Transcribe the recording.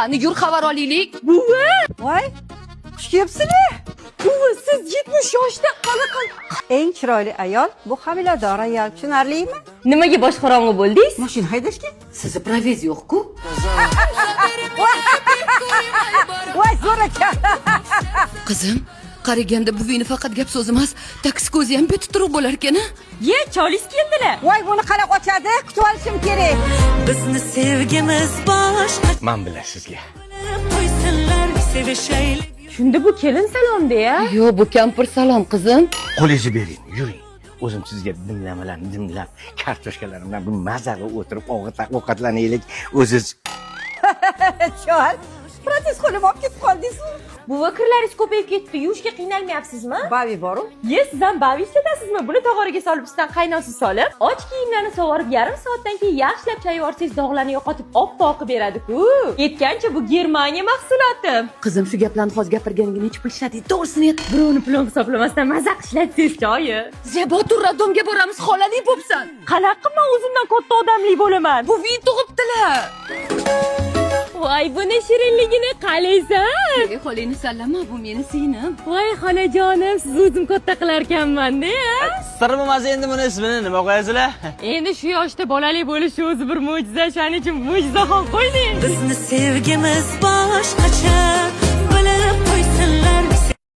Ani yur, xabar olaylik. Buvi! Voy, xush kelibsizlar. Buvi, siz 70 yoshda qanaqa? Eng chiroyli ayol bu homilador ayol, tushunarlimi? Nimaga bosh qorong'i bo'ldingiz? Mashina haydashga. Sizni праваңиз yo'q-ku. Voy, zo'r ekan. Qizim, qaraganda buvingni faqat gap so'z emas, toksikozi ham beti bo'lar ekan, a? Ye, cholis keldilar. Voy, buni qanaqa ochadi? Kutib olishim kerak. Bizni sevgimiz boshqa. Man bilan sizga. Qo'ysinlar, sevishaylik. Shunda bu kelin salomda ya. Yo'q, bu kampir salom, qizim. Qo'lingizni bering, yuring. O'zim sizga dimlamalarni dimlab, kartoshkalarim bilan bir maza qilib o'tirib ovqatlanaylik. O'ziz Chol, protez qo'lim olib ketib qoldingizmi? Buvi, kirlaringiz ko'payib ketdi. Yuvishga qiynalmayapsizmi? Bavi boru. Ye, siz ham bavi ishlatasizmi? Buni tog'oraga solib, ustidan qaynoq suv solib, och kiyimlarni sovurib, yarim soatdan keyin yaxshilab chayib yuborsangiz, dog'larni yo'qotib, oppoq qilib beradi-ku. Yetgancha bu Germaniya mahsuloti. Qizim, shu gaplarni hozir gapirganingga necha pul ishlading? To'g'risini ayt. Birovni pulini hisoblamasdan maza qilib ishlatsangiz choyi. Zebo, tur, роддом ga boramiz, xolali bo'psan. Qanaqa man o'zimdan katta odamli bo'laman? Buving tug'ibdilar. Voy, buni shirinligini qalaysan? Ey, xolangni sallama, bu meni singlim. Voy, xolajonim, siz o'zim katta qilarkanman-da. Sir bo'lmasa, endi buni ismini nima qo'yasizlar? Endi shu yoshda bolali bo'lishi o'zi bir mo'jiza, shuning uchun Mo'jizaxon qo'yding. Bizni sevgimiz boshqacha.